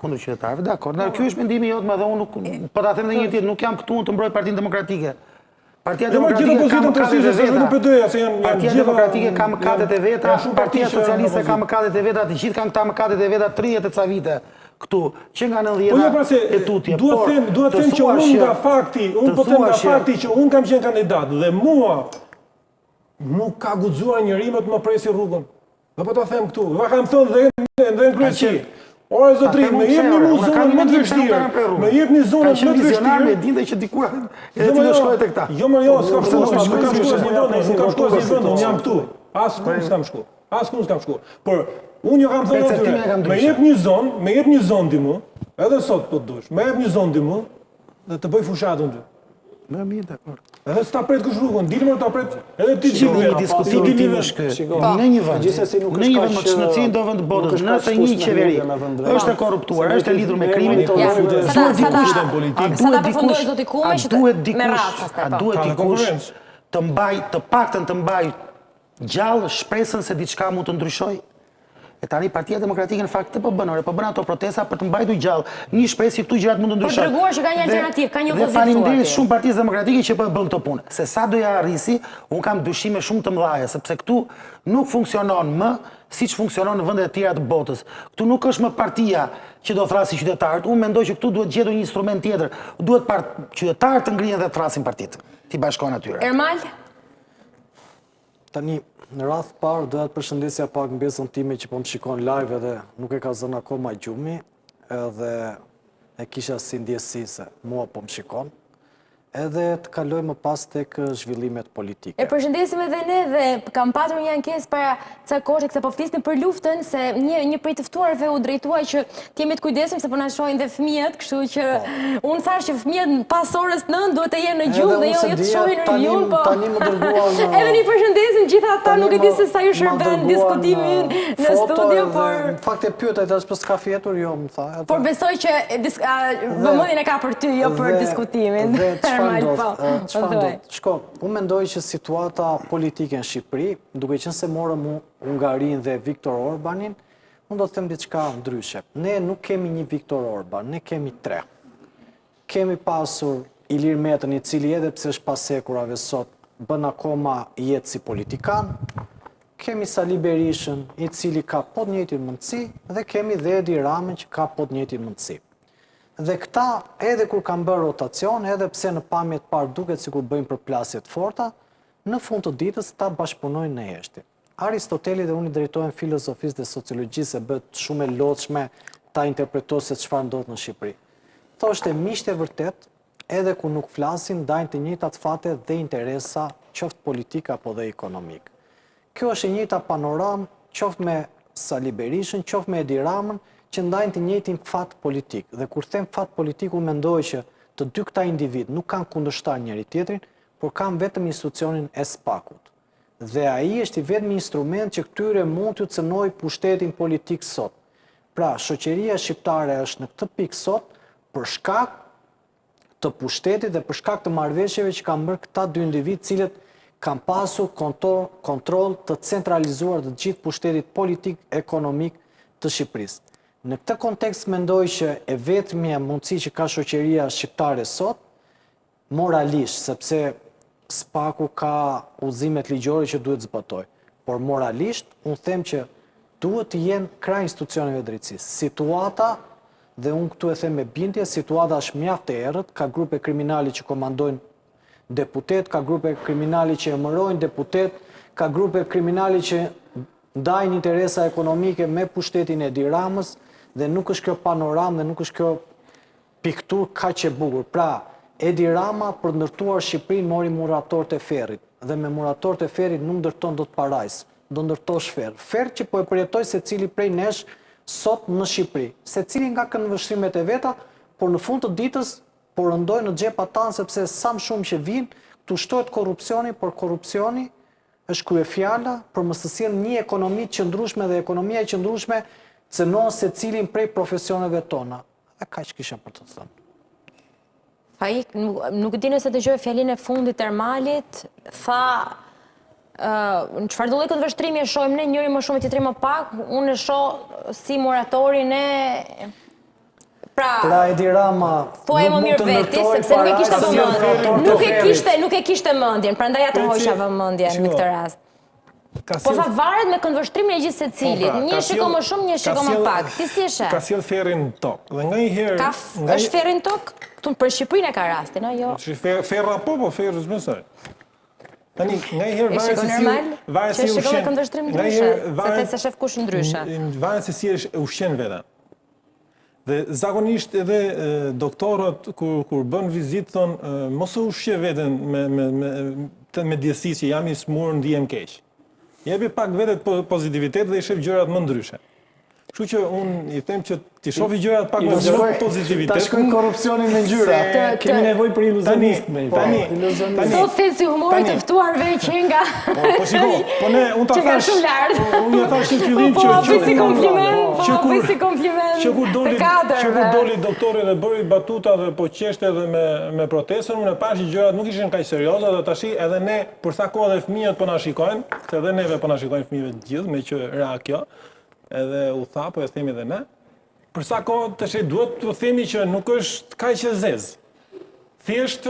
Kundër qytetarëve, dakord. Na ky është mendimi jot, më dhe unë nuk po ta them edhe një herë tjetër, nuk jam këtu unë të mbroj Partinë Demokratike. Partia jo, Demokratike ka mëkatet e veta. PD-ja, se janë Partia Demokratike ka mëkatet e veta, Partia Socialiste ka mëkatet e veta, të gjithë kanë këta mëkatet e veta 30 e ca vite këtu, që nga 90 po jo, pra se, e tutje. Duhet them, duhet them që unë nga fakti, unë po them nga fakti që unë kam qenë kandidat dhe mua nuk ka guxuar njeri më të më presi rrugën. Dhe po ta them këtu, dhe kam thënë dhe dhe në kryesi. Ore zotri, më jepni mu zonën më të vështirë. Më jepni zonën më të vështirë. Me dinte që dikur edhe ti do shkoje tek ta. Jo, më jo, s'kam shkuar, nuk kam shkuar asnjë vend, nuk kam shkuar asnjë vend, unë jam këtu. Askund s'kam shkuar. Askund s'kam shkuar. Por unë ju kam thënë atyre, më jep një zonë, më jep një zonë ti mu, edhe sot po të dush. Më jep një zonë ti mu dhe të bëj fushatën ty. Më mirë, dakord. Edhe s'ta pret kush rrugën, dil më ta pret edhe ti që një diskutim i tim është ky. Në një vend, në një vend në cilin do vend të botës, nëse një qeveri është e korruptuar, është e lidhur me krimin, duhet dikush a duhet dikush, a duhet dikush, a po. duhet dikush të mbaj, të paktën të mbaj gjallë shpresën se diçka mund të ndryshojë? E tani Partia Demokratike në fakt këtë po bën, ore, po bën ato protesta për të mbajtur gjallë një shpresë që këtu gjërat mund të ndryshojnë. Për treguar që ka një alternativë, ka një opozitë. Dhe faleminderit shumë Partisë Demokratike që po e bën këtë punë. Se sa do ja arrisi, unë kam dyshime shumë të mëdha, sepse këtu nuk funksionon më siç funksionon në vendet e tjera të botës. Këtu nuk është më partia që do thrasi qytetarët. Unë mendoj që këtu duhet gjetur një instrument tjetër. Duhet qytetarët të ngrihen dhe të thrasin partitë, t'i bashkohen atyre. Ermal? Tani, në radhë të parë, doja të përshëndesja pak mbesën time që po më shikon live edhe nuk e ka zënë akoma gjumi, edhe e kisha si ndjesi se mua po më shikon, edhe të kaloj më pas tek zhvillimet politike. E përshëndesim edhe ne dhe kam patur një ankesë para ca kohësh teksa po flisnim për luftën se një një prej të ftuarve u drejtua që të jemi të kujdesshëm se po na shohin dhe fëmijët, kështu që po. unë thashë që fëmijët pas orës 9 duhet të jenë në gjumë dhe jo jo të shohin review po. Tani më dërguan Edhe ne përshëndesim gjithë ata, nuk e di se sa ju shërben diskutimi në studio, por në fakt e pyeta i thashë po s'ka fjetur, jo më tha. Por besoj që vëmendjen e ka për ty, jo për diskutimin. Dhe çfarë ndodh? Po, çfarë ndodh? Shiko, unë mendoj që situata politike në Shqipëri, duke qenë se morëm Hungarinë dhe Viktor Orbanin, unë do të them diçka ndryshe. Ne nuk kemi një Viktor Orban, ne kemi tre. Kemi pasur Ilir Metën, i cili edhe pse është pas hekurave sot, bën akoma jetë si politikan. Kemi Sali Berishën, i cili ka po të njëjtin mendësi, dhe kemi dhe Edi Ramën që ka po të njëjtin mendësi. Dhe këta, edhe kur kanë bërë rotacion, edhe pse në pamje të parë duket sikur bëjnë përplasje të forta, në fund të ditës këta bashkëpunojnë në heshtje. Aristoteli dhe unë i drejtohem filozofisë dhe sociologjisë se bëhet shumë e lodhshme ta interpretosh se çfarë ndodh në Shqipëri. Thoshte miqtë e vërtetë, edhe kur nuk flasin, ndajnë të njëjtat fate dhe interesa, qoftë politikë apo dhe ekonomikë. Kjo është e njëjta panoramë, qoftë me Sali Berishën, qoftë me Edi Ramën, që ndajnë të njëjtin fat politik. Dhe kur them fat politik, unë mendoj që të dy këta individë nuk kanë kundërshtar njëri-tjetrin, por kanë vetëm institucionin e SPAK-ut. Dhe ai është i vetmi instrument që këtyre mund t'ju cënojë pushtetin politik sot. Pra, shoqëria shqiptare është në këtë pikë sot për shkak të pushtetit dhe për shkak të marrëveshjeve që kanë bërë këta dy individë, të cilët kanë pasur kontroll të centralizuar të gjithë pushtetit politik, ekonomik të Shqipërisë. Në këtë kontekst mendoj që e vetmja mundësi që ka shoqëria shqiptare sot moralisht, sepse SPAK-u ka udhëzimet ligjore që duhet zbatojë. Por moralisht, unë them që duhet të jenë krah institucioneve të drejtësisë. Situata, dhe unë këtu e them me bindje, situata është mjaft e errët, ka grupe kriminale që komandojnë deputetë, ka grupe kriminale që emërojnë deputetë, ka grupe kriminale që ndajnë interesa ekonomike me pushtetin e Edi Ramës dhe nuk është kjo panoramë dhe nuk është kjo Pikturë kaq e bukur. Pra, Edi Rama për të ndërtuar Shqipërinë mori muratorët e ferrit. Dhe me muratorët e ferrit nuk ndërton dot parajsë. Do ndërtosh ferr. Ferr që po e përjetoi secili prej nesh sot në Shqipëri. Secili nga këndvështrimet e veta, por në fund të ditës po rëndojnë në xhepat tanë sepse sa më shumë që vijnë, këtu shtohet korrupsioni, por korrupsioni është kryefjala për mos të sjellë një ekonomi të qëndrueshme dhe ekonomia e qëndrueshme cënon secilin prej profesioneve tona. E kaq kisha për të thënë. Faik, nuk, nuk di nëse dëgjove fjalinë e fundit të Ermalit, tha në çfarëdo lloj këndvështrimi e shohim ne, njëri më shumë e tjetri më pak, unë e shoh si muratorin e... Pra, pra Edi Rama thuaje më mirë vetë sepse nuk e kishte vëmendjen. Nuk e kishte, nuk e kishte mendjen, prandaj ia tërhoqa vëmendjen në këtë rast. Po tha varet me këndvështrimin e gjithsecilit. Po pra, një shikon më shumë, një shikon më pak. Ti si e sheh? Ka sjell ferrin në tokë. Dhe nganjëherë ka është ferri në tokë? Këtu për Shqipërinë e ka rastin, a jo? Si fer, ferra po, po ferri s'besoj. Tani nganjëherë varet se si varet se si ushqen. Shikon me këndvështrim ndryshe, se the se shef kush ndryshe. Varet se si e ushqen veten. Dhe zakonisht edhe doktorët kur kur bën vizitë thonë mos e ushqe veten me me me të me ndjesi që jam i smur, ndihem keq. Jepi pak vetes pozitivitet dhe i shef gjërat më ndryshe. Kështu që unë i them që t'i shofi gjërat pak më shumë pozitivitet. Ta shikoj korrupsionin me ngjyra. Kemi nevojë për iluzionist me. Tani, tani. Sot sensi i humorit të ftuarve që nga Po, po shiko, po ne unë ta thash. Shumë lart. Unë ja thash në fillim po, që po si kompliment, po po si kompliment. Që kur doli, që kur doli doktori dhe bëri batuta dhe po qeshte edhe me me protestën, unë e pashë që gjërat nuk ishin kaq serioze dhe tashi edhe ne për sa kohë edhe fëmijët po na shikojnë, se edhe neve po na shikojnë fëmijëve të gjithë, meqë ra kjo. Edhe u tha, po e themi edhe ne. Për sa kohë tashi duhet të themi që nuk është kaq e zezë. Thjesht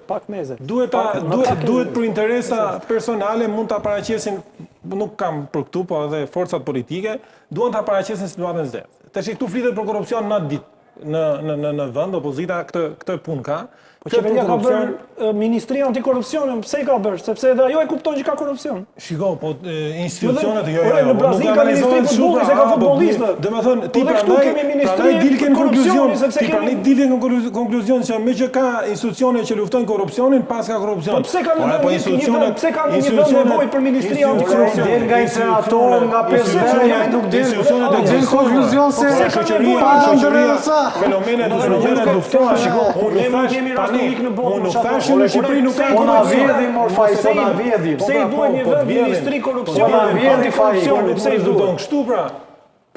pak meze. Duhet ta duhet duhet për interesa personale mund ta paraqesin nuk kam për këtu, po edhe forcat politike duan ta paraqesin situatën e zezë. Tash këtu flitet për korrupsion natë ditë në në në në vend, opozita këtë këtë punë ka. Po qeveria ka bërë ministri antikorrupsion, pse i ka bërë? Sepse edhe ajo e kupton që ka korrupsion. Shiko, po institucionet jo, jo, jo, në Brazil ka ministri futbolli, se ka po, futbollistë. Domethënë, ti po prandaj kemi ministri dilke në konkluzion, sepse ti prandaj dilke në konkluzion që meqë ka institucione që luftojnë korrupsionin, paska korrupsion. Po pse ka një po institucione, pse ka një vend nevojë për ministri antikorrupsion? Del nga incenerator, nga pesë nuk del institucionet e del konkluzion se shoqëria, shoqëria, fenomenet fenomenet luftohen. Shiko, unë nuk kemi rast unik në botë. Unë nuk thashë në Shqipëri nuk ka korrupsion. Po na vjedhin mor Faik, po na vjedhin. Pse i duhet një vend ministri korrupsioni? Po na vjedhin Faik. Pse i duhet kështu pra?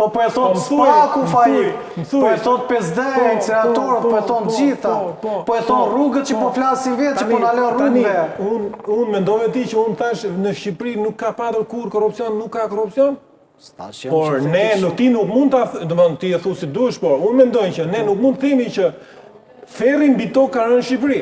Po po e thot po, SPAK-u Faik, po e thot 5D, po, inceneratorët, po, po e thon gjitha, po e thon rrugët që po flasin vetë që po na lënë rrugëve. Unë unë mendove ti që unë thash në Shqipëri nuk ka patur kurrë korrupsion, nuk ka korrupsion? Por ne nuk ti nuk mund ta, domethënë ti e thu si dush, por unë mendoj që ne nuk mund të themi që ferri mbi tokë ka rënë në Shqipëri.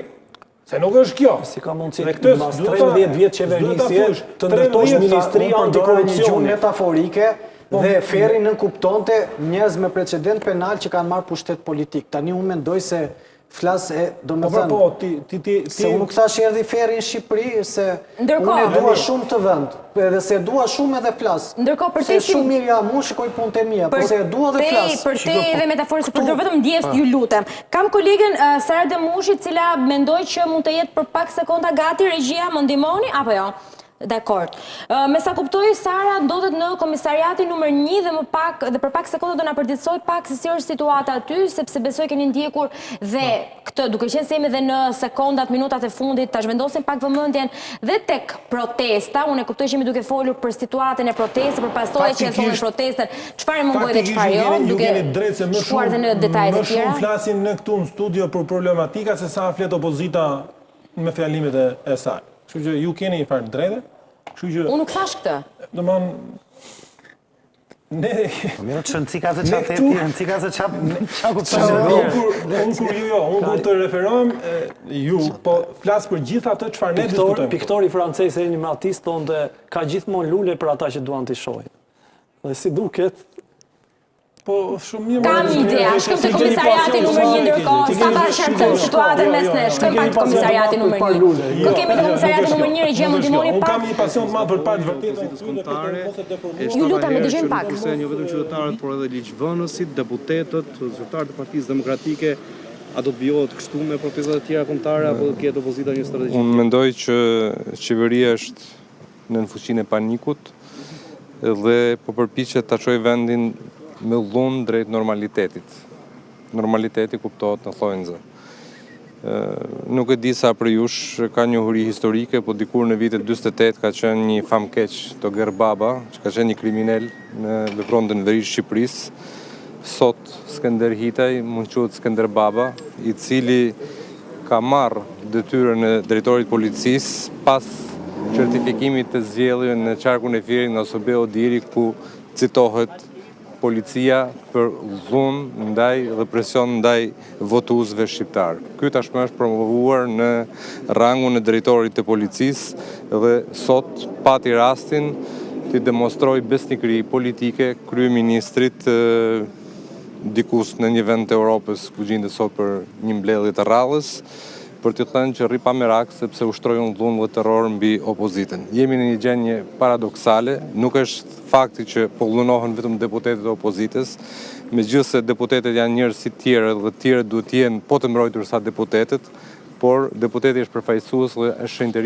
Se nuk është kjo. Si ka mundësi këtë mbas 13 vjet qeverisje të ndërtosh ministri antikorrupsioni metaforike po, dhe ferri nënkuptonte njerëz me precedent penal që kanë marrë pushtet politik. Tani unë mendoj se Flas e, domethënë, po, po, ti, ti, ti, ti... Se unë nuk thash erdhi ferri në Shqipëri, se unë e dua shumë këtë vend, edhe se e dua shumë edhe flas. Ndërkohë, për te si... shumë mirë jam, unë shikoj punët e mia, po se e dua dhe flas. Për te edhe metaforës, për të vetëm ndjesë, ju lutem. Kam kolegen uh, Sara Demushi, cila mendoj që mund të jetë për pak sekonda gati, regjia, më ndihmoni, apo jo? Dakord. Me sa kuptoj, Sara ndodhet në komisariatin numër 1 dhe më pak dhe për pak sekonda do na përditësojë pak se si është situata aty, sepse besoj keni ndjekur dhe këtë, duke qenë se jemi dhe në sekondat, minutat e fundit, ta zhvendosim pak vëmendjen dhe tek protesta. Unë e kuptoj që jemi duke folur për situatën e protestës, për pasojat që e sollën protestën, çfarë mungoi dhe çfarë jo, duke shkuar dhe në detajet e tjera. Më shumë flasim ne këtu në studio për problematika se sa flet opozita me fjalimet e, e saj. Kështu që ju keni një farë drejte. Kështu që Unë nuk thash këtë. Domthon ne Po mirë, ç'rëndësi ka se ça the ti, rëndësi ka se ça ça kupton. Unë kur unë kur ju jo, unë kur të referohem ju, po flas për gjithë atë çfarë ne diskutojmë. Piktori francez Henri Matisse thonte ka gjithmonë lule për ata që duan t'i shohin. Dhe si duket, Po, shumë mirë. Kam një ide, shkojmë te komisariati numër 1 ndërkohë, sa ta qartësojmë situatën mes nesh, shkojmë pak te komisariati numër 1. Kë kemi te komisariati numër 1, regjia më ndihmoni pak. Unë kam një pasion të madh për parë të vërtetën Ju lutem, e dëgjojmë pak. Jo vetëm qytetarët, por edhe ligjvënësit, deputetët, zyrtarët e Partisë Demokratike, a do të vijohet kështu me protestat e tjera kombëtare apo do të ketë opozita një strategji? Unë mendoj që qeveria është nën fuqinë e panikut dhe po përpiqet ta çojë vendin me dhunë drejt normalitetit. Normaliteti kuptohet në thonjëza. Nuk e di sa prej jush ka njohuri historike, po dikur në vitet 48 ka qenë një famkeq Toger Baba, që ka qenë një kriminel në vepronte në veri të Shqipërisë. Sot Skender Hitaj mund të quhet Skender Baba, i cili ka marrë detyrën e drejtorit të policisë pas certifikimit të zgjedhjeve në qarkun e Fierit nga OSBE ODIHR-i ku citohet policia për dhunë ndaj dhe presion ndaj votuesve shqiptarë. Ky tashmë është promovuar në rangun e drejtorit të policisë dhe sot pati rastin t'i demonstrojë besnikëri politike kryeministrit diku në një vend të Europës ku gjindet sot për një mbledhje të radhës, për t'i thënë që rri pa merak sepse ushtroj unë dhunë dhe terror mbi opozitën. Jemi në një gjendje paradoksale, nuk është fakti që po dhunohen vetëm deputetët e opozitës, megjithëse deputetët janë njerëz si të tjerët dhe të tjerët duhet të jenë po të mbrojtur sa deputetët, por deputeti është përfaqësues dhe është shenjtëri.